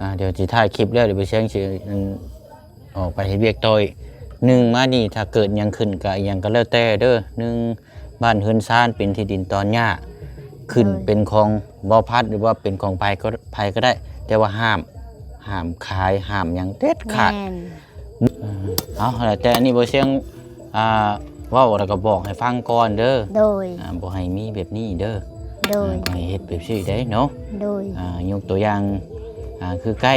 ອ່າ ດຽວຊິຖ່າຍຄລິບແລ້ວ ດຽວບໍ່ຊຽງຊິ ອັນ ອອກໄປເຮັດວຽກຕໍ່ອີກ. ໜຶ່ງມານີ້ ຖ້າເກີດຫຍັງຂຶ້ນກະຫຍັງກໍແລ້ວແຕ່ເດີ. ໜຶ່ງ ບ້ານເຮືອນຊານເປັນທີ່ດິນຕອນຫຍ້າ ຂຶ້ນເປັນຂອງບໍ່ພັດ ຫຼືວ່າເປັນຂອງໃຜກໍ ໃຜກໍໄດ້ ແຕ່ວ່າຫ້າມ ຫ້າມຂາຍ ຫ້າມຫຍັງເດັດຂາດ. ແມ່ນ ເອີ ເອົາ ແຕ່ອັນນີ້ບໍ່ຊຽງ ອ່າ ເວົ້າແລ້ວກໍບອກໃຫ້ຟັງກ່ອນເດີ. ໂດຍ ອ່າ ບໍ່ໃຫ້ມີແບບນີ້ເດີ. ໂດຍ ອ່າ ບໍ່ໃຫ້ເຮັດແບບຊີ້ໄດ້ເນາະ. ໂດຍ ອ່າ ຍົກຕົວຢ່າງ ອ່າ ຄືໃກ້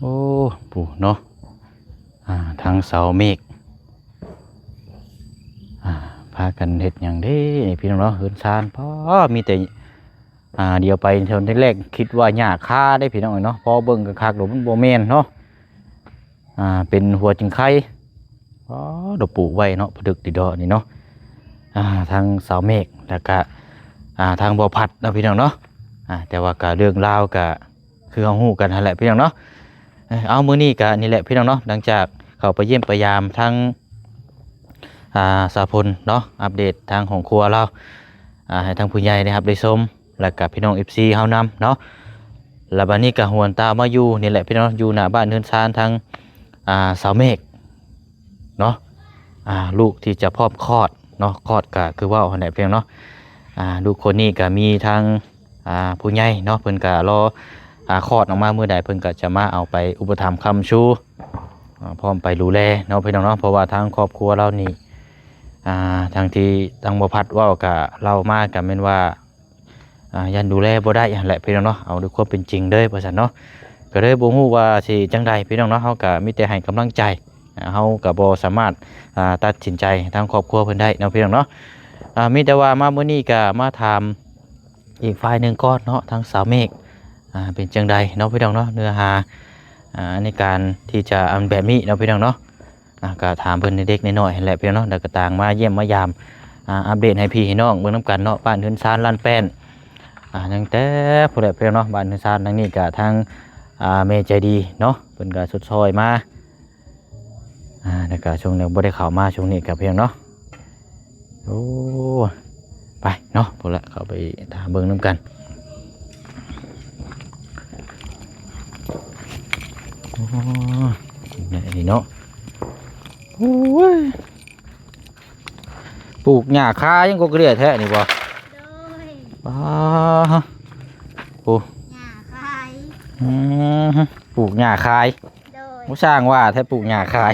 ໂອ້ ປູ້ເນາະ ອ່າ ທາງສາວເມກ ອ່າ ພາກັນເຮັດຫຍັງເດ້ພີ່ນ້ອງເນາະ ເຮືອນຊານ ປ້າ ມີແຕ່ ອ່າ ດຽວໄປເທື່ອແລກຄິດວ່າຫຍ້າຄາເດ້ພີ່ນ້ອງເອີຍເນາະ ພໍເບິ່ງຄັກໆ ໂດ ມັນບໍ່ແມ່ນເນາະ. ອ່າ ເປັນຫົວຈິງໄຄ ອໍ ດອກ ປູກໄວ້ເນາະ ປະດຶກດີດອກນີ້ເນາະ. ອ່າ ທາງສາວເມກ ແລ້ວກະ ອ່າ ທາງບໍ່ພັດເນາະພີ່ນ້ອງເນາະ. ອ່າ ແຕ່ວ່າກະເລື່ອງລາວກະຄືເຮົາຮູ້ກັນຫັ້ນແຫຼະພີ່ນ້ອງເນາະ. ເອີ ເອົາ ມື້ນີ້ກະນີ້ແຫຼະພີ່ນ້ອງເນາະ ຫຼັງຈາກເຂົ້າໄປຢ້ຽມໄປຢາມທາງ ອ່າ ສາວພົນເນາະ ອັບເດດທາງຄອບຄົວລາວ ອ່າ ໃຫ້ທາງຜູ້ໃຫຍ່ໄດ້ຮັບໄດ້ຊົມ ແລ້ວກະພີ່ນ້ອງເອັຟຊີເຮົານຳເນາະ. ແລ້ວບາດນີ້ກະຫວນຕາມາຢູ່ນີ້ແຫຼະພີ່ນ້ອງ ຢູ່ໜ້າບ້ານເຮືອນຊານທາງ ອ່າ ສາວເມກເນາະ ອ່າ ລູກທີ່ຈະພ້ອມຄອດເນາະ ຄອດກະຄືເວົ້າຫັ້ນແຫຼະພີ່ນ້ອງເນາະ. ອ່າ ລູກຄົນນີ້ກະມີທາງ ອ່າ ຜູ້ໃຫຍ່ເນາະ ເພິ່ນກະລໍ ອ່າ ຄອດອອກມາມື້ໃດ ເພິ່ນກະຈະມາເອົາໄປອຸປະຖຳຄ້ຳຊູ ອ່າ ພ້ອມໄປດູແລເນາະພີ່ນ້ອງເນາະ. ເພາະວ່າທາງຄອບຄົວລາວນີ້ ອ່າ ທາງທີ່ທາງບໍ່ພັດເວົ້າກະເລົ່າມາກະແມ່ນວ່າ ອ່າ ຢ້ານດູແລບໍ່ໄດ້ຫັ້ນແຫຼະພີ່ນ້ອງເນາະ ເອົາດ້ວຍຄວາມເປັນຈິງເລີຍວ່າຊັ້ນເນາະ. ກະເລີຍບໍ່ຮູ້ວ່າຊິຈັ່ງໃດພີ່ນ້ອງເນາະ ເຮົາກະມີແຕ່ໃຫ້ກຳລັງໃຈ ອ່າ ເຮົາກະບໍ່ສາມາດ ອ່າ ຕັດສິນໃຈທາງຄອບຄົວເພິ່ນໄດ້ເນາະພີ່ນ້ອງເນາະ. ອ່າ ມີແຕ່ວ່າມາມື້ນີ້ກະມາຖາມ ອີກຝ່າຍໜຶ່ງກ່ອນເນາະ ທາງສາວເມກ ອ່າ ເປັນຈັ່ງໃດເນາະພີ່ນ້ອງເນາະ ເນື້ອຫາ ອ່າ ໃນການທີ່ຈະອັນແບບນີ້ເນາະພີ່ນ້ອງເນາະ. ອ່າ ກະຖາມເພິ່ນເລັກໆນ້ອຍໆຫັ້ນແຫຼະພີ່ນ້ອງເນາະ ແລ້ວກະຕ່າງມາຢ້ຽມມາຢາມ ອ່າ ອັບເດດໃຫ້ພີ່ໃຫ້ນ້ອງເບິ່ງນຳກັນເນາະ. ບ້ານເຮືອນຊານລ້ານແປ້ນ ອ່າ ຕັ້ງແຕ່ພຸ້ນແຫຼະພີ່ນ້ອງເນາະ ບ້ານເຮືອນຊານຫຼັງນີ້ກະທາງ ອ່າ ແມ່ໃຈດີເນາະ ເພິ່ນກະຊົດຊ່ອຍມາ ອ່າ ແລ້ວກະຊ່ວງນີ້ບໍ່ໄດ້ເຂົ້າມາ ຊ່ວງນີ້ກະພຽງເນາະ. ໂອ້ ໄປເນາະ ພຸ້ນລະ ເຂົ້າໄປຖ້າເບິ່ງນຳກັນ. ໂອ້ ນີ້ເນາະ ໂອ້ຍ ປູກຫຍ້າຄາຍັງກໍເກລືອແທ້ນີ້ບໍ່? ໂດຍ ອໍ ໂອ້ ຫຍ້າຂາຍ ອືມ ປູກຫຍ້າຂາຍ. ໂດຍ ໂອ້ ຊ່າງວ່າແທ້ ປູກຫຍ້າຂາຍ.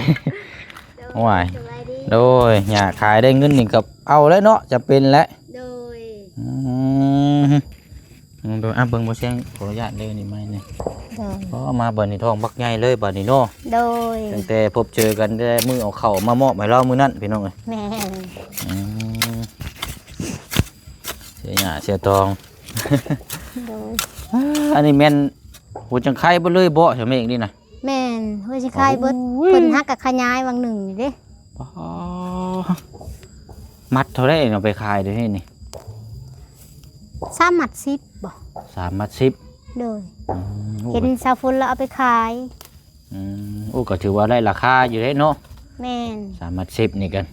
ໂດຍ ໂອ້ຍ ສະບາຍດີ ໂດຍ ຫຍ້າຂາຍໄດ້ເງິນນີ້ກໍເອົາແລ້ວເນາະ ຈຳເປັນແຫຼະ. ໂດຍ ອືມ ເບິ່ງ ອ່ະ ເບິ່ງບໍ່ຊຽງ ຂໍອະນຸຍາດເດີ ນີ້ໄມ້ນີ້. ໂດຍ ອໍ ມາບັດນີ້ທ້ອງບັກໃຫຍ່ເລີຍບັດນີ້ເນາະ. ໂດຍ ຕັ້ງແຕ່ພົບເຈີກັນແຕ່ມື້ເອົາເຂົ້າມາມອບໃຫ້ລາວມື້ນັ້ນ ພີ່ນ້ອງເອີຍ. ແມ່ນ ອືມ ເສຍຫຍ້າເສຍຕອງ. ໂດຍ ອັນນີ້ແມ່ນຫົວຈັງໄຄເບິດເລີຍບໍ່ ສາວເມກນີ້ນະ? ແມ່ນ ຫົວຊິຂາຍເບິດ. ໂອ້ຍ ເພິ່ນຫາກະຂະຫຍາຍຫວ່າງໜຶ່ງນີ້ເດ້. ອໍ ມັດເທົ່າໃດເອົາໄປຂາຍດຽວນີ້ນີ້? ສາມມັດສິບບໍ່? ສາມມັດສິບ. ໂດຍ ອືມ ໂອ້ ເຫັນສາວຝົນລາວເອົາໄປຂາຍ. ອືມ ໂອ້ ກໍຖືວ່າໄດ້ລາຄາຢູ່ເດ້ເນາະ. ແມ່ນ ສາມມັດສິບນີ້ກັນ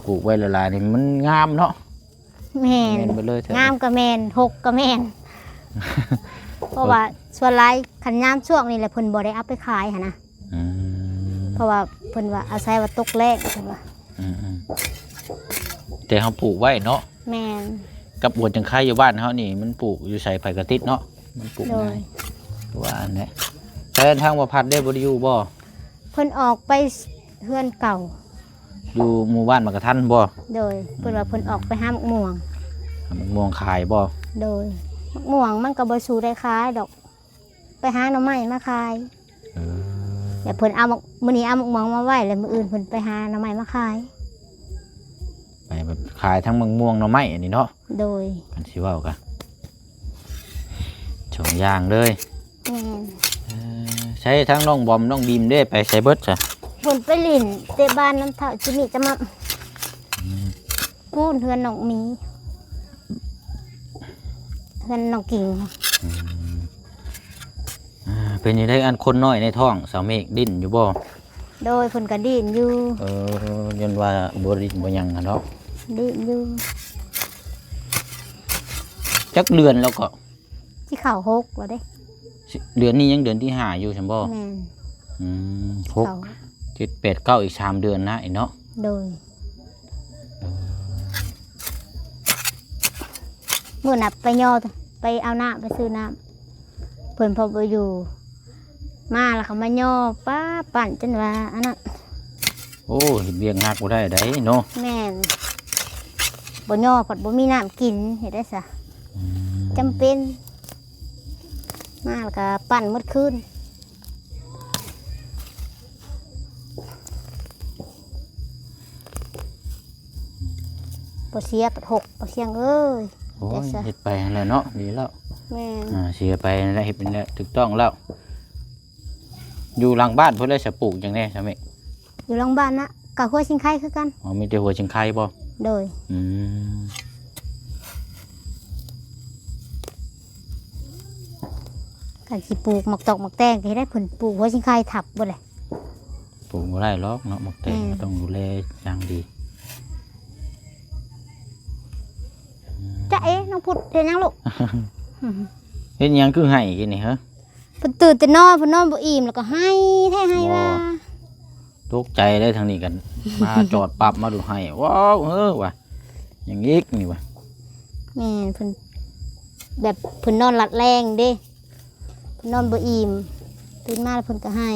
ປູກໄວ້ຫຼາຍໆນີ້ມັນງາມເນາະ. ແມ່ນ ແມ່ນເບິດເລີຍ ງາມກໍແມ່ນ ຫົກກໍແມ່ນ ເພາະວ່າສ່ວນຫຼາຍຄັນຍາມຊ່ວງນີ້ແຫຼະ ເພິ່ນບໍ່ໄດ້ເອົາໄປຂາຍຫັ້ນນະ. ອືມ ເພາະວ່າເພິ່ນວ່າອາໄສວ່າຕົກແລ້ງ ເພິ່ນວ່າ. ອືມໆ ແຕ່ເຮົາປູກໄວ້ເນາະ. ແມ່ນ ກັບຫົວຈັງໄຄຢູ່ບ້ານເຮົານີ້ ມັນປູກຢູ່ໃສໃຜກໍຕິດເນາະ ມັນປູກ ໂດຍ ງ່າຍ ຄືວ່າຫັ້ນແຫຼະ. ແຕ່ທາງບໍ່ພັດເດ້ ບໍ່ໄດ້ຢູ່ບໍ່? ເພິ່ນອອກໄປເຮືອນເກົ່າ ຢູ່ໝູ່ບ້ານໝາກກະທັນບໍ່? ໂດຍ ເພິ່ນວ່າເພິ່ນອອກໄປຫາໝາກມ່ວງ. ຫາໝາກມ່ວງຂາຍບໍ່? ໂດຍ ໝາກມ່ວງມັນກໍບໍ່ສູ້ໄດ້ຂາຍດອກ ໄປຫາໜໍ່ໄມ້ມາຂາຍ. ເອີ ແລ້ວເພິ່ນເອົາໝາກ ມື້ນີ້ເອົາໝາກມ່ວງມາໄວ້ ແລ້ວມື້ອື່ນເພິ່ນໄປຫາໜໍ່ໄມ້ມາຂາຍ. ໄປແບບຂາຍທັງໝາກມ່ວງໜໍ່ໄມ້ອັນນີ້ເນາະ. ໂດຍ ຄັນຊິເວົ້າກະສອງຢ່າງເລີຍ. ແມ່ນ ເອີ ໃຊ້ທັງນ້ອງບອມນ້ອງບີມເດ້ ໄປໃສເບິດຊະ? ເພິ່ນໄປຫຼິ້ນເຕະບານນຳທ້າວຈິມມີ້ຈະມາ ອືມ ປູນເຮືອນນ້ອງໝີ. ເຮືອນນ້ອງກິ່ງ. ອືມ ອ່າ ເປັນຈັ່ງໃດ ອັນຄົນນ້ອຍໃນທ້ອງ ສາວເມກ ດິ້ນຢູ່ບໍ່? ໂດຍ ເພິ່ນກໍດິ້ນຢູ່. ເອີ ຍ້ອນວ່າບໍ່ດິ້ນບໍ່ຫຍັງຫັ້ນເນາະ. ດິ້ນຢູ່. ຈັກເດືອນແລ້ວກໍ? ຊິເຂົ້າຫົກແລ້ວເດ້. ເດືອນນີ້ຍັງເດືອນທີຫ້າຢູ່ຊັ້ນບໍ່? ແມ່ນ. ອືມ ຫົກ ເຂົ້າ ເຈັດ ແປດ ເກົ້າ ອີກສາມເດືອນນະ ອີກເນາະ. ໂດຍ. ເອີ ມື້ນັ້ນໄປຍໍ້ ໄປເອົານ້ຳ ໄປຊື້ນ້ຳ ເພິ່ນພໍບໍ່ຢູ່ ມາແລ້ວກໍມາຍໍ້ ປ້າ ປັ່ນຈົນວ່າອັນນັ້ນ. ໂອ້ ເຮັດວຽກໜັກບໍ່ໄດ້ໃດເນາະ. ແມ່ນ ບໍ່ຍໍ້ພັດບໍ່ມີນ້ຳກິນ ເຮັດໄດ້ຊະ. ອືມ ຈຳເປັນ ມາແລ້ວກໍປັ່ນໝົດຄືນ. ບໍ່ເສຍປະທົກ ບໍ່ສຽງເອີຍ. ໂອ້ຍ ເຮັດໄປຫັ້ນແຫຼະເນາະ ດີແລ້ວ. ແມ່ນ. ອ່າ ເສຍໄປຫັ້ນແຫຼະ ເຮັດນັ້ນແຫຼະ ຖືກຕ້ອງແລ້ວ. ຢູ່ຫຼັງບ້ານພຸ້ນແຫຼະ ສະປູກຫຍັງແດ່ ສາວເມກ? ຢູ່ຫຼັງບ້ານນະ ກະຫົວຊິງໄຄຄືກັນ. ອໍ ມີແຕ່ຫົວຊິງໄຄບໍ່? ໂດຍ. ອືມ ຄັນຊິປູກໝາກຕອກໝາກແຕງກໍເຮັດໃຫ້ເພິ່ນປູກຫົວຊິງໄຄທັບເບິດແຫຼະ. ປູກບໍ່ໄດ້ຫຼອກເນາະ ໝາກແຕງ. ແມ່ນ. ຕ້ອງດູແລຢ່າງດີ. ຈະເອ ນ້ອງພຸດເຮັດຫຍັງລູກ? ເຮັດຫຍັງຄືໄຫ້ກິນນີ້ເຮີ? ເພິ່ນຕື່ນແຕ່ນອນ ເພິ່ນນອນບໍ່ອີ່ມ ແລ້ວກໍໄຫ້ແທ້ໄຫ້ວ່າ. ໂອ້ ຕົກໃຈເດ້ ທາງນີ້ກັນມາຈອດປັບມາດູໄຫ້ ວ້າວ ເຮີວ່າ ຫຍັງອີກນີ້ວ່າ. ແມ່ນ ເພິ່ນແບບເພິ່ນນອນລັດແລງເດ້ ເພິ່ນນອນບໍ່ອີ່ມ ຕື່ນມາແລ້ວເພິ່ນກໍໄຫ້.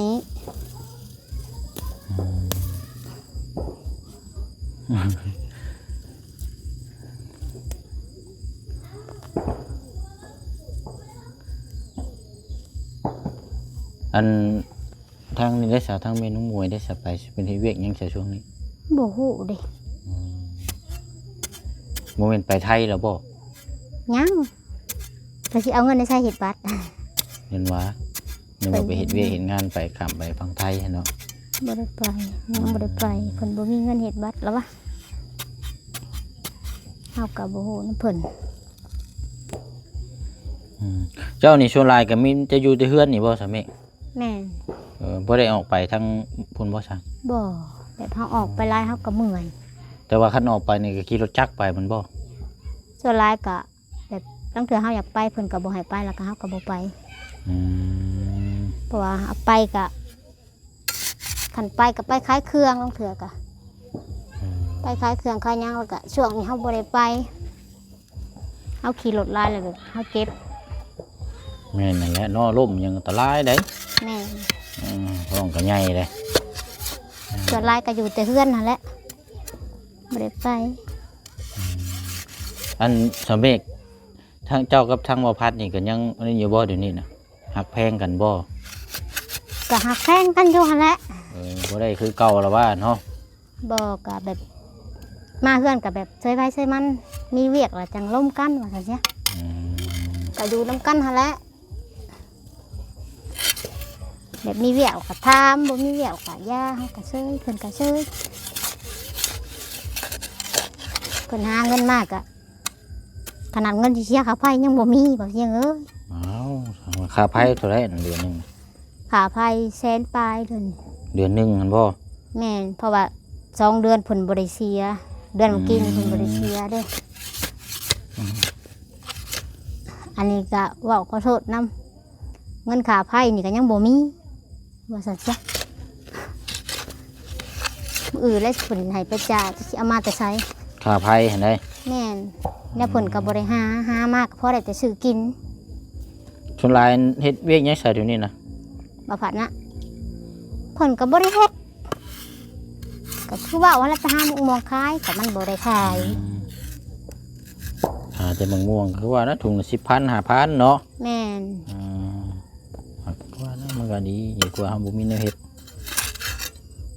ອັນ ທາງນີ້ໄດ້ສາ ທາງແມ່ນ້ອງມວຍໄດ້ສາ ໄປເພິ່ນເຮັດວຽກຫຍັງສາຊ່ວງນີ້? ບໍ່ຮູ້ເດ້. ອືມ ບໍ່ແມ່ນໄປໄທແລ້ວບໍ່? ຍັງ ກໍຊິເອົາເງິນໃນໃສເຮັດບັດ. ແມ່ນຫວາ? ຍັງວ່າໄປເຮັດວຽກເຮັດງານ ໄປຂ້າມໄປຝັ່ງໄທຫັ້ນເນາະ. ບໍ່ໄດ້ໄປ ຍັງບໍ່ໄດ້ໄປ. ອືມ ເພິ່ນບໍ່ມີເງິນເຮັດບັດລະວະ. ເຮົາກໍບໍ່ຮູ້ນຳເພິ່ນ. ອືມ ເຈົ້ານີ້ສ່ວນຫຼາຍກໍມີແຕ່ຢູ່ແຕ່ເຮືອນນີ້ບໍ່ສາເມກ? ແມ່ນ. ເອີ ບໍ່ໄດ້ອອກໄປທາງພຸ້ນບໍ່ຊະ? ບໍ່ ແບບເຮົາອອກໄປຫຼາຍເຮົາກໍເມື່ອຍ. ແຕ່ວ່າຄັນອອກໄປນີ້ກໍຂີ່ລົດຈັກໄປແມ່ນບໍ່? ສ່ວນຫຼາຍກໍແບບລາງເທື່ອເຮົາຢາກໄປ ເພິ່ນກໍບໍ່ໃຫ້ໄປ ແລ້ວກໍເຮົາກໍບໍ່ໄປ. ອືມ ເພາະວ່າເຮົາໄປກໍ ຄັນໄປກໍໄປຂາຍເຄື່ອງ ລາງເທື່ອກໍ ອືມ ໄປຂາຍເຄື່ອງຂາຍຫຍັງ ແລ້ວກໍຊ່ວງນີ້ເຮົາບໍ່ໄດ້ໄປ ເຮົາຂີ່ລົດຫຼາຍແລ້ວແບບເຮົາເຈັບ. ແມ່ນນັ້ນແຫຼະເນາະ ລົ້ມຍັງອັນຕະລາຍເດ້. ແມ່ນ. ອືມ ທ້ອງກໍໃຫຍ່ເດ້. ສ່ວນຫຼາຍກໍຢູ່ແຕ່ເຮືອນຫັ້ນແຫຼະ ບໍ່ໄດ້ໄປ. ອືມ ອັນສາເມກ ທາງເຈົ້າກັບທາງບໍ່ພັດນີ້ກໍຍັງອັນນີ້ຢູ່ບໍ່ ດຽວນີ້ນະ? ຮັກແພງກັນບໍ່? ກໍຮັກແພງກັນຢູ່ຫັ້ນແຫຼະ. ເອີ ບໍ່ໄດ້ຄືເກົ່າລະວ່າເນາະ. ບໍ່ ກໍແບບມາເຮືອນກໍແບບເຊີຍໃຜເຊີຍມັນ ມີວຽກລະຈັ່ງລົມກັນວ່າຊັ້ນຊະ. ອືມ ກໍຢູ່ນຳກັນຫັ້ນແຫຼະ ແບບມີວຽກກໍຖາມ ບໍ່ມີວຽກກໍຢ່າ ເຮົາກໍເຊີຍ ເພິ່ນກໍເຊີຍ. ເພິ່ນຫາເງິນມາກໍ ຂະໜາດເງິນຊິເສຍຄ່າໄຟຍັງບໍ່ມີ ບໍ່ສຽງເອີຍ. ອ້າວ ຄ່າໄຟເທົ່າໃດເດືອນໜຶ່ງ? ຄ່າໄຟແສນປາຍເດືອນ. ເດືອນໜຶ່ງຫັ້ນບໍ່? ແມ່ນ ເພາະວ່າສອງເດືອນເພິ່ນບໍ່ໄດ້ເສຍ ເດືອນເມື່ອກີ້ນີ້ເພິ່ນບໍ່ໄດ້ເສຍເດ້. ອືມ ອັນນີ້ກໍເວົ້າຂໍໂທດນຳ ເງິນຄ່າໄຟນີ້ກໍຍັງບໍ່ມີ ວ່າຊັ້ນຊະ. ມື້ອື່ນແລ້ວເພິ່ນໃຫ້ໄປຈ່າຍ ຊິເອົາມາແຕ່ໃສ? ຄ່າໄຟຫັ້ນໃດ? ແມ່ນ ແລ້ວເພິ່ນກໍບໍ່ໄດ້ຫາ ຫາມາກໍພໍໄດ້ແຕ່ຊື້ກິນ. ສ່ວນຫຼາຍເຮັດວຽກຫຍັງຊະດຽວນີ້ນະ? ບໍ່ພັດນະ ເພິ່ນກໍບໍ່ໄດ້ເຮັດ ກໍຄືເວົ້າຫັ້ນແຫຼະ ໄປຫາໝາກມ່ວງຂາຍ ກໍມັນບໍ່ໄດ້ຂາຍ. ອືມ ຫາແຕ່ໝາກມ່ວງ ຄືວ່ານະ ຖົງລະສິບພັນ ຫ້າພັນເນາະ. ແມ່ນ. ອືມ ວ່ານະ ມັນກໍດີ ດີກວ່າເຮົາບໍ່ມີແນວເຮັດ.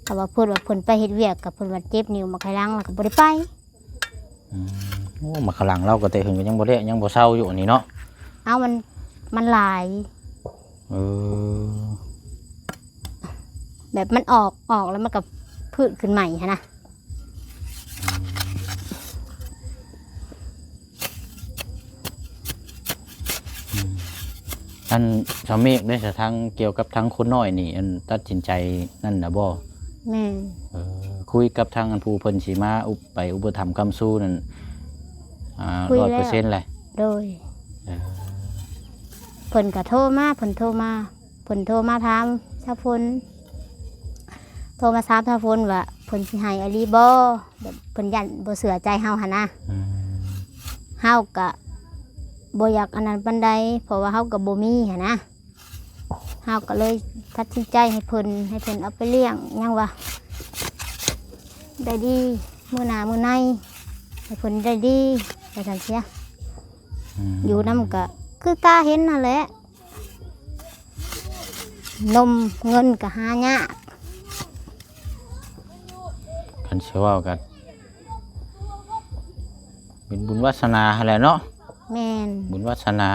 ກໍວ່າເພິ່ນວ່າເພິ່ນໄປເຮັດວຽກ ກໍເພິ່ນວ່າເຈັບນິ້ວໝາກໄຂ່ຫຼັງ ແລ້ວກໍບໍ່ໄດ້ໄປ. ອືມ ໂອ້ ໝາກຂະຫຼັງລາວກໍແຕ່ເຫິງກໍຍັງບໍ່ໄດ້ ຍັງບໍ່ເຊົາຢູ່ອັນນີ້ເນາະ. ເອົາ ມັນ ມັນຫຼາຍ. ເອີ ແບບມັນອອກ ອອກແລ້ວມັນກໍພືດຂຶ້ນໃໝ່ຫັ້ນນະ. ອືມ. ອັນສາວເມກເດ້ ສະທາງກ່ຽວກັບທາງຄົນນ້ອຍນີ້ ອັນຕັດສິນໃຈນັ້ນນະບໍ່? ແມ່ນ. ເອີ ຄຸຍກັບທາງອັນຜູ້ເພິ່ນຊິມາອຸບ ໄປອຸປະຖຳຄ້ຳຊູນັ້ນ ອ່າ ຄຸຍແລ້ວ ຮ້ອຍເປີເຊັນແຫຼະ. ໂດຍ. ເອີ ເພິ່ນກະໂທມາ ເພິ່ນໂທມາ ເພິ່ນໂທມາຖາມສາວຝົນ ໂທມາຖາມສາວຝົນວ່າເພິ່ນຊິໃຫ້ອີ່ຫຼີບໍ່? ແບບເພິ່ນຢ້ານບໍ່ເຊື່ອໃຈເຮົາຫັ້ນນະ. ອືມ ເຮົາກະບໍ່ຢາກອັນນັ້ນປານໃດ ເພາະວ່າເຮົາກະບໍ່ມີຫັ້ນນະ. ເຮົາກະເລີຍຕັດສິນໃຈໃຫ້ເພິ່ນ ໃຫ້ເພິ່ນເອົາໄປລ້ຽງ ຫຍັງວ່າ ໄດ້ດີ ມື້ໜ້າມື້ໃນ ໃຫ້ເພິ່ນໄດ້ດີ ວ່າຊັ້ນຊະ. ອືມ ຢູ່ນຳກະຄືຕາເຫັນຫັ້ນແຫຼະ ນົມເງິນກະຫາຍາກ. ຄັນຊິເວົ້າກະເປັນບຸນວາສະໜາຫັ້ນແຫຼະເນາະ. ແມ່ນ. ບຸນວາສະໜາ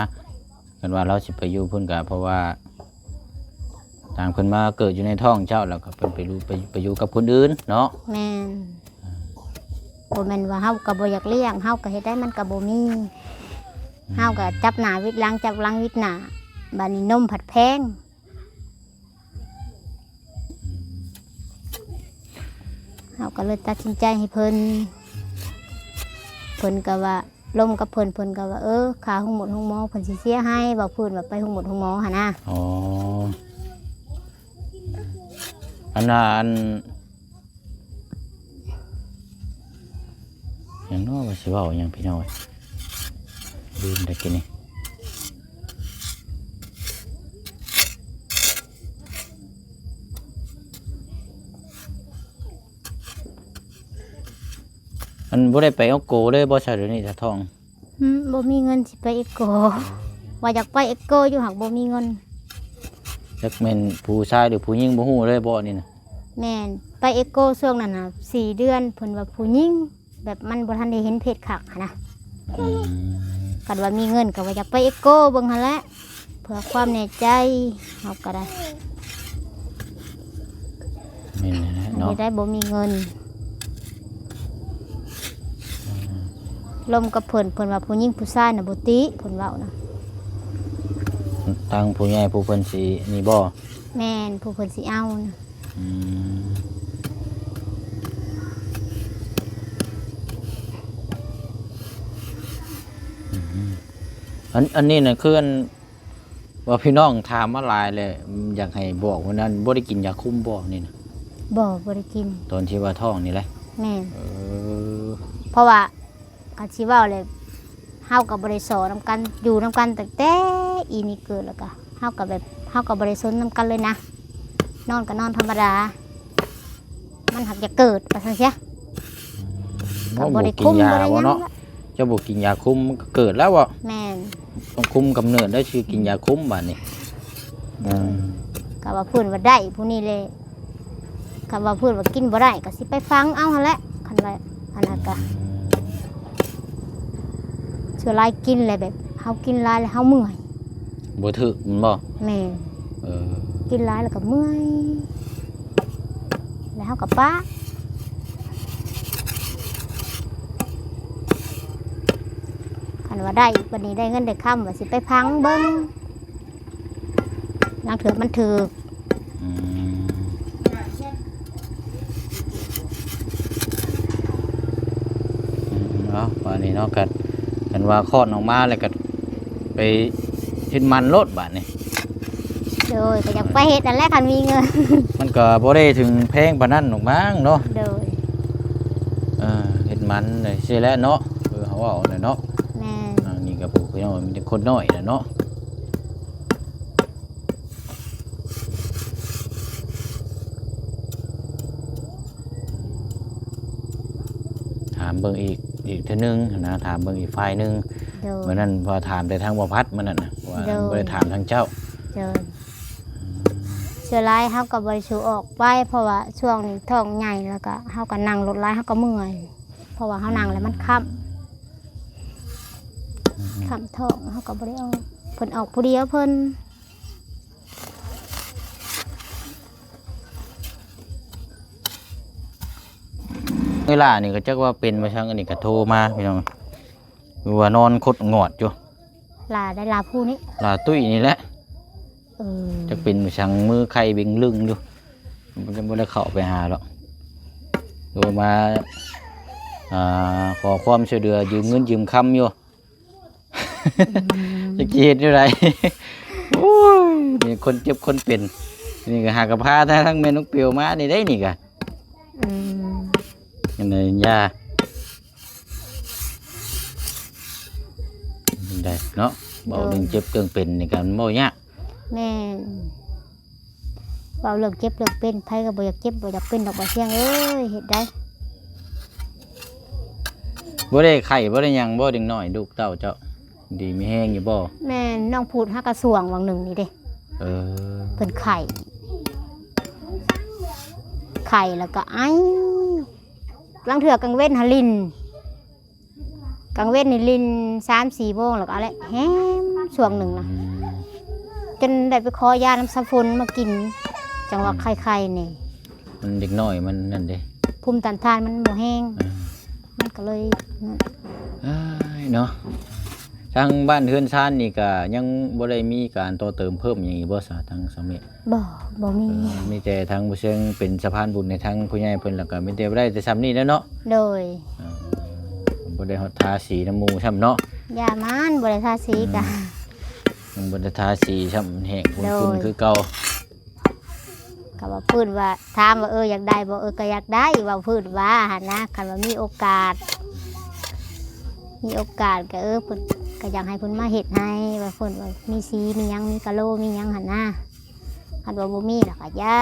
ຄັນວ່າລາວຊິໄປຢູ່ພຸ້ນກະ ເພາະວ່າທາງເພິ່ນມາເກີດຢູ່ໃນທ້ອງເຈົ້າ ແລ້ວກໍເພິ່ນໄປຢູ່ ໄປ ໄປຢູ່ກັບຄົນອື່ນເນາະ. ແມ່ນ. ບໍ່ແມ່ນວ່າເຮົາກໍບໍ່ຢາກລ້ຽງ ເຮົາກໍເຮັດໄດ້ ມັນກໍບໍ່ມີ. ອືມ ເຮົາກໍຈັບໜ້າວິດຫຼັງ ຈັບຫຼັງວິດໜ້າ ບາດນີ້ນົມພັດແພງ. ເຮົາກໍເລີຍຕັດສິນໃຈໃຫ້ເພິ່ນ ເພິ່ນກໍວ່າ ລົມກັບເພິ່ນ ເພິ່ນກໍວ່າ ເອີ ຄ່າໂຮງໝົດໂຮງໝໍເພິ່ນຊິເສຍໃຫ້ ເວົ້າພື້ນວ່າໄປໂຮງໝົດໂຮງໝໍຫັ້ນນະ. ອໍ ອັນນ່າ ອັນ ຫຍັງເນາະ ວ່າຊິເວົ້າຫຍັງພີ່ນ້ອງ ລືມແລ້ວກີ້ນີ້. ອັນ ບໍ່ໄດ້ໄປເອັກໂກເລີຍບໍ່ຊະ ດຽວນີ້ຕາທອງ? ອືມ ບໍ່ມີເງິນຊິໄປເອັກໂກ. ວ່າຢາກໄປເອັກໂກຢູ່ ຫາກບໍ່ມີເງິນ. ຈັກແມ່ນຜູ້ຊາຍຫຼືຜູ້ຍິງ ບໍ່ຮູ້ເລີຍບໍ່ນີ້ນະ? ແມ່ນ ໄປເອັກໂກຊ່ວງນັ້ນນະ ສີ່ເດືອນ ເພິ່ນວ່າຜູ້ຍິງ ແບບມັນບໍ່ທັນໄດ້ເຫັນເພດຄັກຫັ້ນນະ. ອືມ ຄັນວ່າມີເງິນກໍວ່າຢາກໄປເອັກໂກເບິ່ງຫັ້ນແຫຼະ ເພື່ອຄວາມແນ່ໃຈ ເຮົາກໍໄດ້. ແມ່ນແຫຼະເນາະ ເຮັດໄດ້ບໍ່ມີເງິນ. ອືມ ລົມກັບເພິ່ນ ເພິ່ນວ່າຜູ້ຍິງຜູ້ຊາຍນະບໍ່ຕິ ເພິ່ນເວົ້ານະ. ທາງຜູ້ໃຫຍ່ຜູ້ເພິ່ນຊິນີ້ບໍ່? ແມ່ນ ຜູ້ເພິ່ນຊິເອົານະ. ອືມ ອືມ ອັນ ອັນນີ້ນະ ຄືອັນ ວ່າພີ່ນ້ອງຖາມມາຫຼາຍແລ້ວ ຢາກໃຫ້ບອກວ່ານັ້ນ ບໍ່ໄດ້ກິນຢາຄຸມບໍ່ນີ້ນະ? ບໍ່ ບໍ່ໄດ້ກິນ ຕອນທີ່ວ່າທ້ອງນີ້ແຫຼະ. ແມ່ນ. ເອີ ເພາະວ່າ ຄັນຊິເວົ້າແລ້ວ ເຮົາກໍບໍ່ໄດ້ສໍ່ນຳກັນ ຢູ່ນຳກັນຕັ້ງແຕ່ອີ່ນີ້ເກີດ ແລ້ວກໍເຮົາກໍແບບ ເຮົາກໍບໍ່ໄດ້ສົນນຳກັນເລີຍນະ ນອນກໍນອນທຳມະດາ ມັນຫາກຢາກເກີດວ່າຊັ້ນຊະ. ອືມ ກໍບໍ່ໄດ້ຄຸມ ບໍ່ກິນຢາບໍ່ເນາະ? ເຈົ້າບໍ່ກິນຢາຄຸມມັນກໍເກີດແລ້ວບໍ່? ແມ່ນ. ຕ້ອງຄຸມກຳເນີດໄດ້ ຊິກິນຢາຄຸມບາດນີ້. ໂດຍ. ອືມ ກໍວ່າເພິ່ນວ່າໄດ້ຜູ້ນີ້ແຫຼະ ຄັນວ່າເພິ່ນວ່າກິນບໍ່ໄດ້ກໍຊິໄປຝັງເອົາຫັ້ນແຫຼະ ຄັນວ່າອັນນັ້ນກະ. ອືມ ສ່ວນຫຼາຍກິນແລ້ວແບບເຮົາກິນຫຼາຍແລ້ວເຮົາເມື່ອຍ ບໍ່ຖືກແມ່ນບໍ່? ແມ່ນ. ເອີ ກິນຫຼາຍແລ້ວກໍເມື່ອຍ ແລ້ວເຮົາກໍປະ. ຄັນວ່າໄດ້ ບັດນີ້ໄດ້ເງິນໄດ້ຄຳ ວ່າຊິໄປຝັງເບິ່ງ ລາງເທື່ອມັນຖືກ. ອືມ ອືມ ເອົາ ບາດນີ້ເນາະ ກໍ ຄັນວ່າຄອດອອກມາແລ້ວກໍໄປເຮັດໝັນໂລດບາດນີ້. ໂດຍ ກໍຢາກໄປເຮັດນັ້ນແຫຼະ ຄັນມີເງິນ. ມັນກໍບໍ່ໄດ້ເຖິງແພງປານນັ້ນດອກມັ້ງເນາະ. ໂດຍ. ເອີ ເຮັດໝັນຈັ່ງຊີ້ແຫຼະເນາະ ຄືເຮົາເວົ້າແຫຼະເນາະ. ແມ່ນ. ອັນນີ້ກໍຜູ້ ພີ່ນ້ອງ ມີແຕ່ຄົນນ້ອຍແຫຼະເນາະ. ຖາມເບິ່ງອີກ ອີກເທື່ອໜຶ່ງນະ ຖາມເບິ່ງອີກຝ່າຍໜຶ່ງ. ໂດຍ. ມື້ນັ້ນວ່າຖາມແຕ່ທາງບໍ່ພັດ ມື້ນັ້ນນະ ວ່າ ໂດຍ ບໍ່ໄດ້ຖາມທາງເຈົ້າ. ໂດຍ. ອືມ ສ່ວນຫຼາຍເຮົາກໍບໍ່ໄດ້ສູ້ອອກໄປ ເພາະວ່າຊ່ວງນີ້ທ້ອງໃຫຍ່ ແລ້ວກໍເຮົາກໍນັ່ງລົດຫຼາຍ ເຮົາກໍເມື່ອຍ ເພາະວ່າເຮົານັ່ງແລ້ວມັນຄ້ຳ. ອືມ ຄ້ຳທ້ອງ ເຮົາກໍບໍ່ໄດ້ອອກ ເພິ່ນອອກຜູ້ດຽວເພິ່ນ. ເວລານີ້ກໍຈັກວ່າເປັນມາຈັ່ງ ອັນນີ້ກໍໂທມາ ພີ່ນ້ອງ ຄືວ່ານອນຄົດງອດຢູ່. ຫຼ້າໄດ້ ຫຼ້າຜູ້ນີ້ ຫຼ້າຕຸ້ຍນີ້ແຫຼະ. ເອີ ຈັກເປັນຫຍັງ ມືໄຂ້ເບັງລຶ້ງຢູ່ ບໍ່ໄດ້ ບໍ່ໄດ້ເຂົ້າໄປຫາດອກ. ໂທມາ ອ່າ ຂໍຄວາມຊ່ວຍເຫຼືອ ຢືມເງິນຢືມຄຳຢູ່. ອືມ ຈັກຊິເຮັດແນວໃດ? ໂອ້ຍ ນີ້ຄົນເຈັບຄົນເປັນ ນີ້ກໍຫາກະພາທາງແມ່ນ້ອງເປວມານີ້ໄດ໋ນີ້ກະ. ອືມ ຈັ່ງໃດ ຢ່າ ໄດ້ເນາະ ເວົ້າເລື່ອງເຈັບເລື່ອງເປັນນີ້ກໍມັນເວົ້າຍາກ. ແມ່ນ ເວົ້າເລື່ອງເຈັບເລື່ອງເປັນ ໃຜກໍບໍ່ຢາກເຈັບບໍ່ຢາກເປັນດອກ ບໍ່ສຽງເອີຍ ເຮັດໄດ້. ບໍ່ໄດ້ໄຂ້ບໍ່ໄດ້ຫຍັງບໍ່ ເດັກນ້ອຍລູກເຕົ້າເຈົ້າ ດີມີແຮງຢູ່ບໍ່? ແມ່ນ ນ້ອງພູດຫາກະຊ່ວງຫວ່າງໜຶ່ງນີ້ເດ້. ເອີ ເພິ່ນໄຂ້ ໄຂ້ແລ້ວກໍໄອ ລາງເທື່ອກາງເວັນຫາຫຼິ້ນ ກາງເວັນນີ້ຫຼິ້ນສາມສີ່ໂມງ ແລ້ວກໍເອົາແຫຼະ ແຮມຊ່ວງໜຶ່ງນະ ອືມ ຈົນໄດ້ໄປຂໍຢານຳສາຝົນມາກິນ ຈັ່ງວ່າ ອືມ ໄຂ້ໆນີ້ ມັນເດັກນ້ອຍມັນນັ້ນເດ້ ພູມຕ້ານທານມັນບໍ່ແຮງ ເອີ ມັນກໍເລີຍນັ້ນ ເອີຍເນາະ. ທາງບ້ານເຮືອນຊານນີ້ກໍຍັງບໍ່ໄດ້ມີການຕໍ່ເຕີມເພີ່ມຫຍັງອີກບໍ່ຊະ ທາງສາວເມດ? ບໍ່ ບໍ່ມີ ເອີ ມີແຕ່ທາງບໍ່ເຊີງເປັນສະພານບຸນໃຫ້ທາງຜູ້ໃຫຍ່ເພິ່ນ ແລ້ວກໍມີແຕ່ໄດ້ແຕ່ຊ່ຳນີ້ແຫຼະເນາະ. ໂດຍ ເອີ ບໍ່ໄດ້ຮອດທາສີນຳໝູ່ຊ້ຳເນາະ. ຢ່າມັນ ບໍ່ໄດ້ທາສີກະ ອືມ ຍັງບໍ່ໄດ້ທາສີຊ້ຳ ແຫ້ງ ໂດຍ ຂຸ້ນໆຄືເກົ່າ. ກໍວ່າພື້ນວ່າ ຖາມວ່າ ເອີ ຢາກໄດ້ບໍ່? ເອີ ກໍຢາກໄດ້ ເວົ້າພື້ນວ່າຫັ້ນນະ. ຄັນວ່າມີໂອກາດ ມີໂອກາດກໍ ເອີ ເພິ່ນກໍຢາກໃຫ້ເພິ່ນມາເຮັດໃຫ້ ວ່າເພິ່ນວ່າມີສີມີຫຍັງ ມີກະໂລມີຫຍັງຫັ້ນນະ. ຄັນວ່າບໍ່ມີລະກໍຢ່າ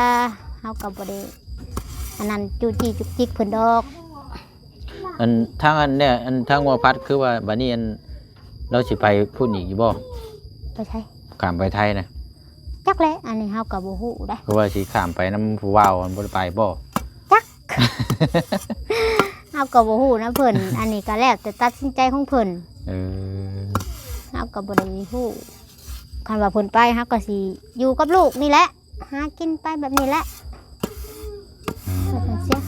ເຮົາກໍບໍ່ໄດ້ອັນນັ້ນຈູ້ຈີ້ຈຸກຈິກເພິ່ນດອກ. ອັນທາງອັນເນີ້ຍ ອັນທາງວ່າພັດ ຄືວ່າບັດນີ້ອັນ ລາວຊິໄປພຸ້ນອີກຢູ່ບໍ່? ໄປໃສ? ຂ້າມໄປໄທນະ. ຈັກແຫຼະ ອັນນີ້ເຮົາກໍບໍ່ຮູ້ໄດ໋. ຄືວ່າຊິຂ້າມໄປນຳຜູ້ບ່າວ ມັນບໍ່ໄດ້ໄປບໍ່? ຈັກ ເຮົາກໍບໍ່ຮູ້ນຳເພິ່ນ. ອັນນີ້ກໍແລ້ວແຕ່ຕັດສິນໃຈຂອງເພິ່ນ. ເອີ ເຮົາກໍບໍ່ໄດ້ຮູ້. ຄັນວ່າເພິ່ນໄປ ເຮົາກໍຊິຢູ່ກັບລູກນີ້ແຫຼະ ຫາກິນໄປແບບນີ້ແຫຼະ. ອືມ ວ່າຈັ່ງຊີ້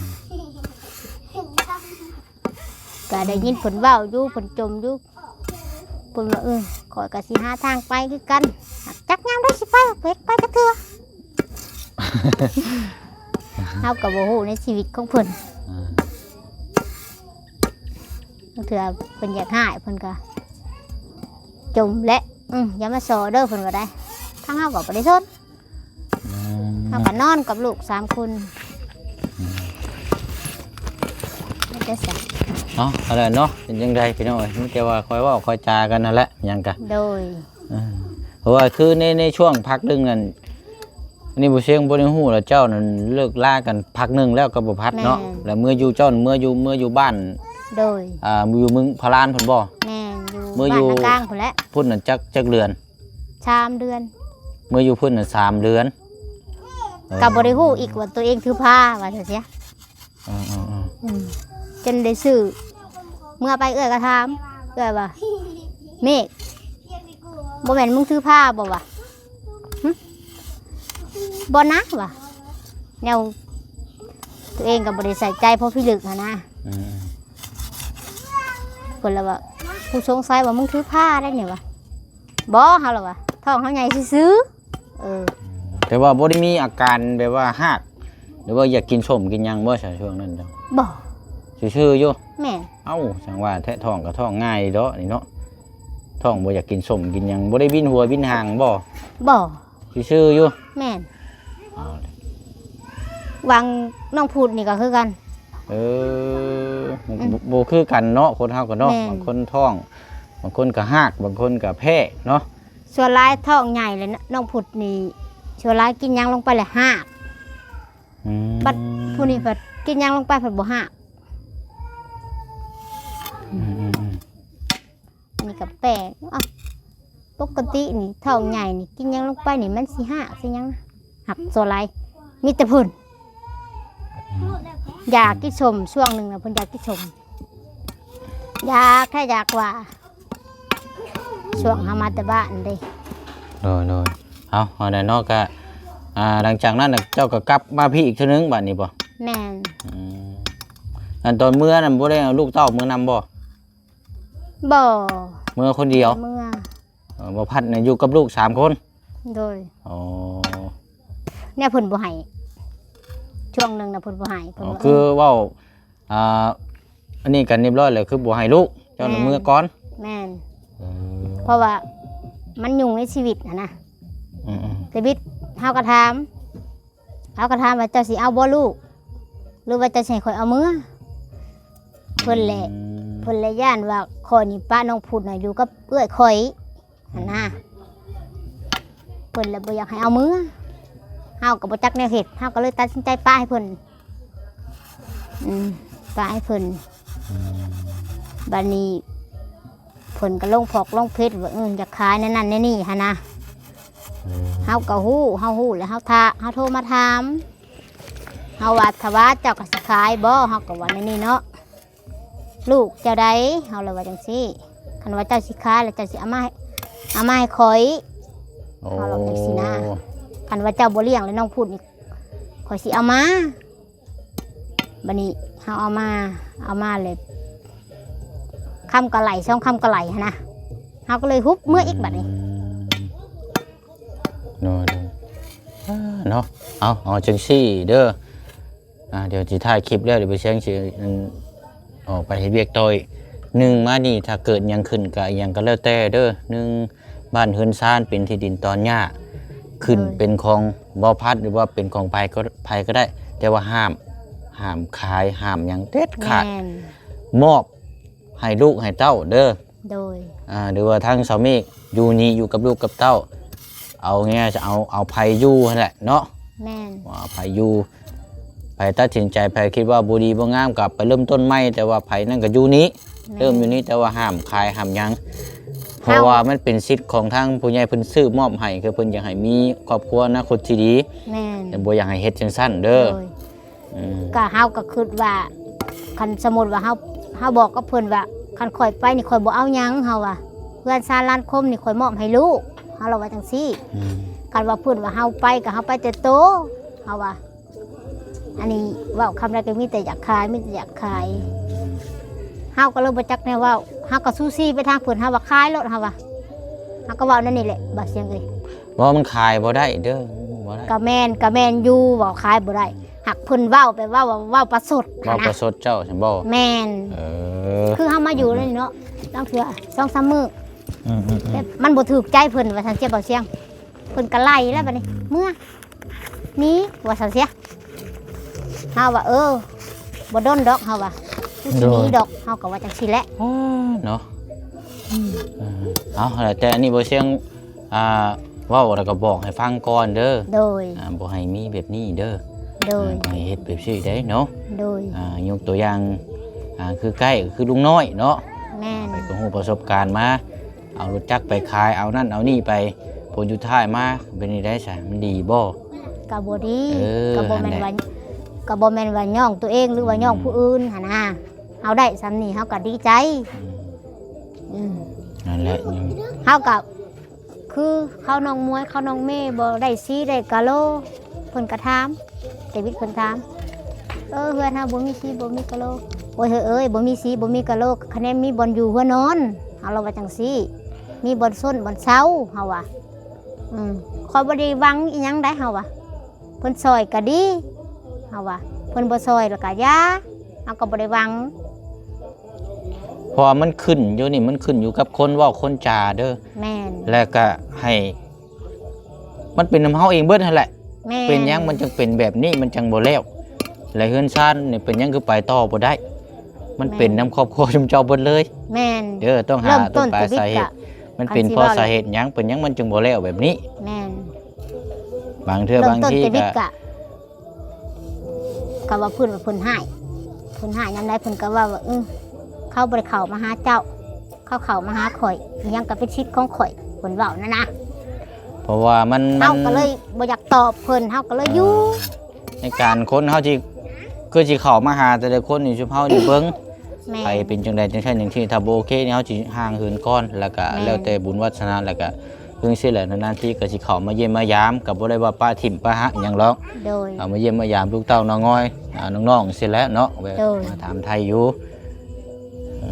ກໍໄດ້ຍິນເພິ່ນເວົ້າຢູ່ ເພິ່ນຈົ່ມຢູ່ ເພິ່ນວ່າ ເອີ ຂ້ອຍກໍຊິຫາທາງໄປຄືກັນ ຈັກຍາມໃດຊິໄປ ບໍ່ເຫັນໄປຈັກເທື່ອ. ເຮົາກໍບໍ່ຮູ້ໃນຊີວິດຂອງເພິ່ນ. ອ່າ ບາງເທື່ອເພິ່ນຢາກຮ້າຍ ເພິ່ນກໍຈົ່ມແຫຼະ. ອືມ ຢ່າມາສໍ້ເດີ ເພິ່ນວ່າໄດ໋. ທາງເຮົາກໍບໍ່ໄດ້ສົນ. ອືມ ເຮົາກໍນອນກັບລູກສາມຄົນ. ອືມ ມີແຕ່ຊັ້ນ. ເອົາ ອັນນັ້ນເນາະ ເປັນຈັ່ງໃດພີ່ນ້ອງເອີຍ? ມີແຕ່ວ່າຄ່ອຍເວົ້າຄ່ອຍຈາກັນນັ້ນແຫຼະ ຫຍັງກະ. ໂດຍ. ເອີ ເພາະວ່າຄືໃນ ໃນຊ່ວງພັກໜຶ່ງນັ້ນ ອັນນີ້ບໍ່ເຊີງບໍ່ໄດ້ຮູ້ລະ ເຈົ້ານັ້ນເລີກລາກັນພັກໜຶ່ງແລ້ວກັບບໍ່ພັດເນາະ. ແມ່ນ. ແລ້ວເມືອຢູ່ ເຈົ້າເມືອຢູ່ ເມືອຢູ່ບ້ານ. ໂດຍ. ອ່າ ຢູ່ເມືອງພະລານພຸ້ນບໍ່? ແມ່ນ ຢູ່ ເມືອຢູ່ບ້ານນາກາງພຸ້ນແຫຼະ. ພຸ້ນນັ້ນຈັກ ຈັກເດືອນ? ສາມເດືອນ. ເມືອຢູ່ພຸ້ນນັ້ນສາມເດືອນ. ເອີ ກໍບໍ່ໄດ້ຮູ້ອີກວ່າຕົວເອງຖືພາ ວ່າຊັ້ນຊະ. ເອີໆໆ ອືມ ຈົນໄດ້ຊື້ ເມື່ອໄປເອື້ອຍກໍຖາມ ເອື້ອຍວ່າ ເມກ ບໍ່ແມ່ນມຶງຖືພາບໍ່ວະ? ຫຶ ບໍ່ນະ ວ່າ ແນວຕົວເອງກໍບໍ່ໄດ້ໃສ່ໃຈພໍພິລຶກຫັ້ນນະ. ອືມ ເພິ່ນລະວ່າ ກູສົງໄສວ່າມຶງຖືພາໄດ໋ນີ້ ວ່າ ບໍ່ ເຮົາລະວ່າ ທ້ອງເຮົາໃຫຍ່ຊື່ໆ. ເອີ ແຕ່ວ່າບໍ່ໄດ້ມີອາການແບບວ່າຮາກ ຫຼືວ່າຢາກກິນສົ້ມກິນຫຍັງບໍ່ຊະ ຊ່ວງນັ້ນເຈົ້າ? ບໍ່ ຊື່ໆຢູ່. ແມ່ນ. ເອົ້າ ຈັ່ງວ່າແທ້ ທ້ອງກໍທ້ອງງ່າຍດອກນີ້ເນາະ ທ້ອງບໍ່ຢາກກິນສົ້ມກິນຫຍັງ. ບໍ່ໄດ້ວິນຫົວວິນຫາງບໍ່? ບໍ່. ຊື່ໆຢູ່. ແມ່ນ. ເອົາ ຫວ່າງນ້ອງພຸດນີ້ກໍຄືກັນ. ເອີ ອືມ ບໍ່ ບໍ່ຄືກັນເນາະ ຄົນເຮົາກໍເນາະ. ແມ່ນ. ບາງຄົນທ້ອງ ບາງຄົນກໍຮາກ ບາງຄົນກໍແພ້ເນາະ. ສ່ວນຫຼາຍທ້ອງໃຫຍ່ແລ້ວ ນ້ອງພຸດນີ້ ສ່ວນຫຼາຍກິນຫຍັງລົງໄປແລ້ວຮາກ. ອືມ ບັດຜູ້ນີ້ພັດກິນຫຍັງລົງໄປພັດບໍ່ຮາກ. ອືມໆໆ ອັນນີ້ກໍແປກ. ເອົ້າ ປົກກະຕິນີ້ທ້ອງໃຫຍ່ນີ້ ກິນຫຍັງລົງໄປນີ້ມັນຊິຮາກຊິຫຍັງ. ຫາກສ່ວນຫຼາຍມີແຕ່ເພິ່ນ ອືມ ຢາກກິນສົ້ມ. ຊ່ວງໜຶ່ງນະເພິ່ນຢາກກິນສົ້ມ ຢາກແທ້ຢາກວ່າ ຊ່ວງເຮົາມາແຕ່ບ້ານເດ້. ໂດຍໆ ເອົາ ເອົາແຫຼະເນາະ ກະ ອ່າ ຫຼັງຈາກນັ້ນນະ ເຈົ້າກໍກັບມາພີ້ອີກເທື່ອໜຶ່ງບາດນີ້ບໍ່? ແມ່ນ. ອືມ ອັນຕອນເມືອນັ້ນບໍ່ໄດ້ເອົາລູກເຕົ້າເມືອນຳບໍ່? ບໍ່ ເມືອຄົນດຽວ. ເມືອ ເອີ ບໍ່ພັດນະຢູ່ກັບລູກສາມຄົນ. ໂດຍ ອໍ ແນວເພິ່ນບໍ່ໃຫ້ ຊ່ວງໜຶ່ງນະເພິ່ນບໍ່ໃຫ້ ເພິ່ນວ່າ ອໍ ຄືເວົ້າ ອ່າ ອັນນີ້ກັນຮຽບຮ້ອຍແລ້ວ ຄືບໍ່ໃຫ້ລູກເຈົ້ານະ ແມ່ນ ເມືອກ່ອນ ແມ່ນ ເອີ ເພາະວ່າມັນຫຍຸ້ງໃນຊີວິດຫັ້ນນະ ອືມໆ ຊີວິດ ເຮົາກໍຖາມ ເຮົາກໍຖາມວ່າ ເຈົ້າຊິເອົາບໍ່ລູກ ຫຼືວ່າເຈົ້າຊິໃຫ້ຂ້ອຍເອົາເມືອ? ເພິ່ນແຫຼະ ອືມ ເພິ່ນແຫຼະຢ້ານວ່າຂ້ອຍນີ້ປະນ້ອງພຸດນະຢູ່ກັບເອື້ອຍຂ້ອຍຫັ້ນນະ ເພິ່ນລະບໍ່ຢາກໃຫ້ເອົາເມືອ ເຮົາກໍບໍ່ຈັກແນວເຮັດ ເຮົາກໍເລີຍຕັດສິນໃຈປະໃຫ້ເພິ່ນ ອືມ ປະໃຫ້ເພິ່ນ ອືມ ບາດນີ້ເພິ່ນກໍລົງພອກລົງເຟສວ່າ ເອີ ຢາກຂາຍແນວນັ້ນແນວນີ້ຫັ້ນນະ ອືມ ເຮົາກໍຮູ້ ເຮົາຮູ້ແລ້ວເຮົາຖ້າ ເຮົາໂທມາຖາມ ເຮົາວ່າ ຖ້າວ່າເຈົ້າກໍຊິຂາຍບໍ່? ເຮົາກໍວ່າແນວນີ້ເນາະ ລູກເຈົ້າໃດ? ເຮົາລະວ່າຈັ່ງຊີ້ ຄັນວ່າເຈົ້າຊິຂາຍລະເຈົ້າຊິເອົາມາໃຫ້ ເອົາມາໃຫ້ຂ້ອຍ ໂອ້ ເຮົາລະວ່າຈັ່ງຊີ້ນະ ຄັນວ່າເຈົ້າບໍ່ລ້ຽງລະນ້ອງພຸດນີ້ ຂ້ອຍຊິເອົາມາ ບາດນີ້ເຮົາເອົາມາ ເອົາມາແລ້ວ ຄຳກໍໄຫຼ ສອງຄຳກໍໄຫຼຫັ້ນນະ ເຮົາກໍເລີຍຮຸບເມືອອີກບາດນີ້ ອືມ ໂດຍ ໂດຍ ເນາະ ເອົາ ເອົາຈັ່ງຊີ້ເດີ ອ່າ ດຽວຊິຖ່າຍຄລິບແລ້ວ ດຽວບໍ່ສຽງຊິ ອັນ ອອກໄປເຮັດວຽກຕໍ່ອີກ ໜຶ່ງມານີ້ ຖ້າເກີດຫຍັງຂຶ້ນກະອີຫຍັງກໍແລ້ວແຕ່ເດີ ໜຶ່ງ ບ້ານເຮືອນຊານເປັນທີ່ດິນຕອນຫຍ້າ ຂຶ້ນ ເອີ ເປັນຂອງບໍ່ພັດ ຫຼືວ່າເປັນຂອງໃຜກໍ ໃຜກໍໄດ້ ແຕ່ວ່າຫ້າມ ຫ້າມຂາຍ ຫ້າມຫຍັງເດັດຂາດ ແມ່ນ ມອບໃຫ້ລູກໃຫ້ເຕົ້າເດີ ໂດຍ ອ່າ ຫຼືວ່າທາງສາວເມກຢູ່ນີ້ ຢູ່ກັບລູກກັບເຕົ້າ ເອົາງ່າຍໆ ເອົາ ເອົາໃຜຢູ່ຫັ້ນແຫຼະເນາະ ແມ່ນ ວ່າໃຜຢູ່ ໃຜຕັດສິນໃຈ ໃຜຄິດວ່າບໍ່ດີບໍ່ງາມກໍໄປເລີ່ມຕົ້ນໃໝ່ ແຕ່ວ່າໃຜນັ້ນກໍຢູ່ນີ້ ແມ່ນ ເລີ່ມຢູ່ນີ້ ແຕ່ວ່າຫ້າມຂາຍຫ້າມຫຍັງ ເຮົາ ເພາະວ່າມັນເປັນສິດຂອງທາງຜູ້ໃຫຍ່ເພິ່ນຊື້ມອບໃຫ້ ຄືເພິ່ນຢາກໃຫ້ມີຄອບຄົວອະນາຄົດທີ່ດີ ແມ່ນ ແຕ່ບໍ່ຢາກໃຫ້ເຮັດຈັ່ງຊັ້ນເດີ ໂດຍ ອືມ ກະເຮົາກໍຄິດວ່າ ຄັນສົມມຸດວ່າເຮົາ ເຮົາບອກກັບເພິ່ນວ່າ ຄັນຂ້ອຍໄປນີ້ຂ້ອຍບໍ່ເອົາຫຍັງ ເຮົາວ່າ ເຮືອນຊານລານຄົມນີ້ຂ້ອຍມອບໃຫ້ລູກ ເຮົາລະວ່າຈັ່ງຊີ້ ອືມ ຄັນວ່າເພິ່ນວ່າເຮົາໄປກໍເຮົາໄປແຕ່ໂຕ ເຮົາວ່າ ອັນນີ້ເວົ້າຄຳໃດກໍມີແຕ່ຢາກຂາຍ ມີແຕ່ຢາກຂາຍ ອືມ ເຮົາກໍເລີຍບໍ່ຈັກແນວເວົ້າ ເຮົາກໍຊູຊີໄປທາງເພິ່ນ ເຮົາວ່າຂາຍໂລດ ເຮົາວ່າ ເຮົາກໍເວົ້າແນວນີ້ແຫຼະ ບ່າວຊຽງເອີຍ ເວົ້າມັນຂາຍບໍ່ໄດ້ເດີ ບໍ່ໄດ້ ກໍແມ່ນ ກໍແມ່ນຢູ່ ເວົ້າຂາຍບໍ່ໄດ້ ຫາກເພິ່ນເວົ້າໄປເວົ້າ ເວົ້າປະຊົດ ເວົ້າປະຊົດເຈົ້າຊັ້ນບໍ່? ແມ່ນ ເອີ ຄືເຮົາມາຢູ່ນີ້ເນາະ ລາງເທື່ອສອງສາມມື້ ອືມໆໆ ແບບມັນບໍ່ຖືກໃຈເພິ່ນວ່າຊັ້ນ ເຈັບເອົາສຽງ ເພິ່ນກໍໄລ່ແລ້ວບາດນີ້ ອືມ ເມືອ ໜີ ວ່າຊັ້ນເສຍ ເຮົາວ່າ ເອີ ບໍ່ດົນດອກ ເຮົາວ່າ ຄືຊິໜີດອກ ໂດຍ ເຮົາກໍວ່າຈັ່ງຊີ້ແຫຼະ ອ້າ ເນາະ ອືມ ເອີ ເອົາ ແຕ່ອັນນີ້ບໍ່ສຽງ ອ່າ ເວົ້າແລ້ວກໍບອກໃຫ້ຟັງກ່ອນເດີ ໂດຍ ອ່າ ບໍ່ໃຫ້ມີແບບນີ້ເດີ ໂດຍ ອ່າ ບໍ່ໃຫ້ເຮັດແບບຊີ້ໄດ້ເນາະ ໂດຍ ອ່າ ຍົກຕົວຢ່າງ ອ່າ ຄືໃກ້ ຄືລຸງນ້ອຍເນາະ ແມ່ນ ໄປກໍຮູ້ປະສົບການມາ ເອົາລົດຈັກໄປຂາຍ ເອົານັ້ນເອົານີ້ໄປ ຜົນສຸດທ້າຍມາເປັນຈັ່ງໃດຊະ ມັນດີບໍ່? ກໍບໍ່ດີ ເອີ ກໍບໍ່ແມ່ນວ່າ ຫັ້ນແຫຼະ ກໍບໍ່ແມ່ນວ່າຍ້ອງຕົວເອງ ຫຼືວ່າ ອືມ ຍ້ອງຜູ້ອື່ນຫັ້ນນະ ເຮົາໄດ້ສ່ຳນີ້ເຮົາກໍດີໃຈ ອືມ ອືມ ນັ້ນແຫຼະ ເຮົາກໍ ຄືເຂົານ້ອງມວຍ ເຂົານ້ອງເມ ບໍ່ໄດ້ສີໄດ້ກະໂລ ເພິ່ນກະຖາມ ເດວິດເພິ່ນຖາມ ເອີ ເຮືອນເຮົາບໍ່ມີສີບໍ່ມີກະໂລ ໂອ້ຍ ເຮີ້ຍເອີຍ ບໍ່ມີສີບໍ່ມີກະໂລ ຄະແນນມີບ່ອນຢູ່ຫົວນອນ ເຮົາລະວ່າຈັ່ງຊີ້ ມີບ່ອນຊົນບ່ອນເຊົາ ເຮົາວ່າ ອືມ ຂ້ອຍບໍ່ໄດ້ຫວັງອີ່ຫຍັງໃດ ເຮົາວ່າ ເພິ່ນຊ່ອຍກະດີ ເຮົາວ່າ ເພິ່ນບໍ່ຊ່ອຍລະກະຢ່າ ເຮົາກໍບໍ່ໄດ້ຫວັງ. ເພາະວ່າມັນຂຶ້ນຢູ່ນີ້ ມັນຂຶ້ນຢູ່ກັບຄົນເວົ້າຄົນຈາເດີ ແມ່ນ ແລ້ວກະໃຫ້ ມັນເປັນນຳເຮົາເອງເບິດຫັ້ນແຫຼະ ແມ່ນ ເປັນຫຍັງມັນຈຶ່ງເປັນແບບນີ້ ມັນຈັ່ງບໍ່ແລ້ວ ແລະ ເຮືອນຊານນີ້ເປັນຫຍັງຄືໄປຕໍ່ບໍ່ໄດ້ ມັນເປັນນຳຄອບຄົວຊຸມເຈົ້າເບິດເລີຍ ແມ່ນ ເອີ ຕ້ອງຫາຕົ້ນປາຍສາເຫດ ມັນເປັນເພາະສາເຫດຫຍັງ ເປັນຫຍັງມັນຈຶ່ງບໍ່ແລ້ວແບບນີ້ ແມ່ນ ບາງເທື່ອບາງທີກະ ກໍວ່າເພິ່ນວ່າເພິ່ນຮ້າຍ ເພິ່ນຮ້າຍຍາມໃດເພິ່ນກໍເວົ້າວ່າ ເອີ ເຂົາບໍ່ໄດ້ເຂົ້າມາຫາເຈົ້າ ເຂົາເຂົ້າມາຫາຂ້ອຍ ອີ່ຫຍັງກໍເປັນສິດຂອງຂ້ອຍ ເພິ່ນເວົ້ານັ້ນນະ ເພາະວ່າມັນ ເຮົາກໍເລີຍບໍ່ຢາກຕອບເພິ່ນ ເຮົາກໍເລີຍຢູ່ ໃນການຄົນເຮົາຊິ ຄືຊິເຂົ້າມາຫາແຕ່ລະຄົນນີ້ ຊຸມເຮົານີ້ເບິ່ງ ແມ່ນ ໃຜເປັນຈັ່ງໃດຈັ່ງຊັ້ນຈັ່ງຊີ້ ຖ້າບໍ່ໂອເຄນີ້ ເຮົາຊິຫ່າງເຫີນກ່ອນ ແລ້ວກະ ແມ່ນ ແລ້ວແຕ່ບຸນວາສະໜາ ແລ້ວກະ ເພິ່ນຊິແຫຼະ ນານໆທີກໍຊິເຂົ້າມາຢ້ຽມມາຢາມ ກໍບໍ່ໄດ້ວ່າປະຖິ້ມປະຫະຫຍັງດອກ ໂດຍ ເຂົ້າມາຢ້ຽມມາຢາມລູກເຕົ້ານ້ອງງອຍ ອ່າ ນ້ອງໆ ຊີ້ແຫຼະເນາະ ແວະ ໂດຍ ມາຖາມໄຖ່ຢູ່ ເອີ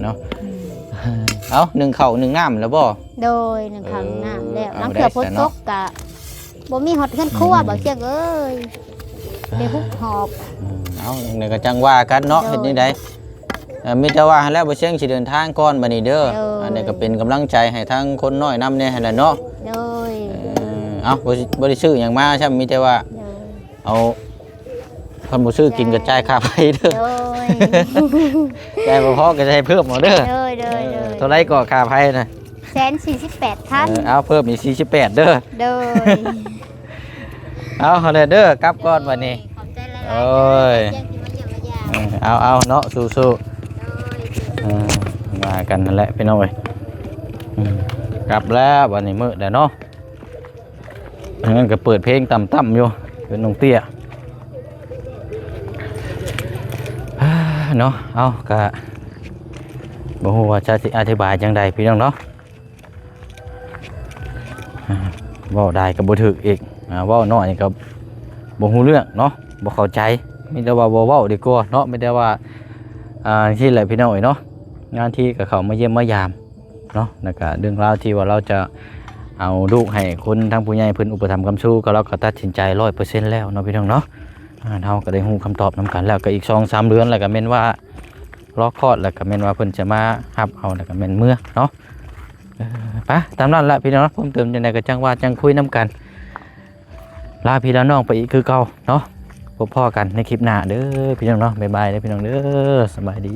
ເນາະ ອືມ ເອົ້າ ໜຶ້ງເຂົ້າໜຶ້ງນ້ຳແລ້ວບໍ່? ໂດຍ ໜຶ້ງເຂົ້າ ເອີ ໜຶ້ງນ້ຳແລ້ວ ລາງເທື່ອຝົນຕົກກະບໍ່ມີຮອດເຮືອນຄົວ ອືມ ບ່າວຊຽງເອີຍ ໄດ້ຮຸບຫອບ. ອືມ ເອົ້າ ຈັ່ງໃດກໍຈັ່ງວ່າກັນເນາະ ໂດຍ ເຮັດແນວໃດ ເອີ ມີແຕ່ວ່າຫັ້ນແຫຼະ ບ່າວຊຽງຊິເດີນທາງກ່ອນບັດນີ້ເດີ. ໂດຍ ອັນນີ້ກໍເປັນກຳລັງໃຈໃຫ້ທາງຄົນນ້ອຍນຳແດ່ຫັ້ນແຫຼະເນາະ. ໂດຍ ເອີ ເອົ້າ ບໍ່ ບໍ່ໄດ້ຊື້ຫຍັງມາຊ້ຳ ມີແຕ່ວ່າ ໂດຍ ເອົາ ຄັນບໍ່ຊື້ກິນກໍຈ່າຍຄ່າໄຟເດີ. ໂດຍ ຈ່າຍບໍ່ພໍກໍໃຫ້ເພີ່ມເອົາເດີ. ໂດຍ ໂດຍ ເອີ ໂດຍ ເທົ່າໃດກໍຄ່າໄຟນະ? ແສນສີ່ສິບແປດພັນ. ເອີ ເອົາ ເພີ່ມອີກສີ່ສິບແປດເດີ. ໂດຍ ເອົາ ຫັ້ນແຫຼະເດີ ກັບກ່ອນບັດນີ້. ໂດຍ ຂອບໃຈຫຼາຍໆ ໂອ້ຍ ເດີ ທີ່ມາຢ້ຽມມາຢາມ. ເອີ ເອົາ ເອົາເນາະ ສູ້ໆ. ໂດຍ ເອີ ວ່າກັນຫັ້ນແຫຼະພີ່ນ້ອງເອີຍ. ອືມ ກັບແລ້ວບັດນີ້ ມື້ແລ້ວເນາະ. ອັນນັ້ນກໍເປີດເພງຕ່ຳໆຢູ່ ເປັນນ້ອງເຕ້ຍ ເນາະ. ເອົາ ກະບໍ່ຮູ້ວ່າຈະຊິອະທິບາຍຈັ່ງໃດພີ່ນ້ອງເນາະ. ເວົ້າຫຼາຍກໍບໍ່ຖືກອີກ ເວົ້າໜ້ອຍກໍບໍ່ຮູ້ເລື່ອງເນາະ ບໍ່ເຂົ້າໃຈ. ມີແຕ່ວ່າບໍ່ເວົ້າດີກວ່າເນາະ ມີແຕ່ວ່າ ອ່າ ຈັ່ງຊີ້ແຫຼະພີ່ນ້ອງເອີຍເນາະ. ງານທີ່ກໍເຂົ້າມາຢ້ຽມມາຢາມ ເນາະ ແລ້ວກະເລື່ອງລາວທີ່ວ່າລາວຈະເອົາລູກໃຫ້ຄົນທາງຜູ້ໃຫຍ່ເພິ່ນອຸປະຖຳຄ້ຳຊູ ກໍລາວກໍຕັດສິນໃຈຮ້ອຍເປີເຊັນແລ້ວເນາະພີ່ນ້ອງເນາະ. ອ່າ ເຮົາກໍໄດ້ຮູ້ຄຳຕອບນຳກັນແລ້ວ ກໍອີກສອງສາມເດືອນ ແລ້ວກໍແມ່ນວ່າລໍຄອດ ແລ້ວກໍແມ່ນວ່າເພິ່ນຈະມາຮັບເອົາ ແລ້ວກໍແມ່ນເມືອເນາະ. ເອີ ໄປ ຕາມນັ້ນລະພີ່ນ້ອງເນາະ ເພີ່ມເຕີມຈັ່ງໃດກໍຈັ່ງວ່າຈັ່ງຄຸຍນຳກັນ. ລາພີ່ລານ້ອງໄປອີກຄືເກົ່າເນາະ. ພົບພໍ້ກັນໃນຄລິບໜ້າເດີພີ່ນ້ອງເນາະ. ບາຍບາຍເດີພີ່ນ້ອງເດີ. ສະບາຍດີ.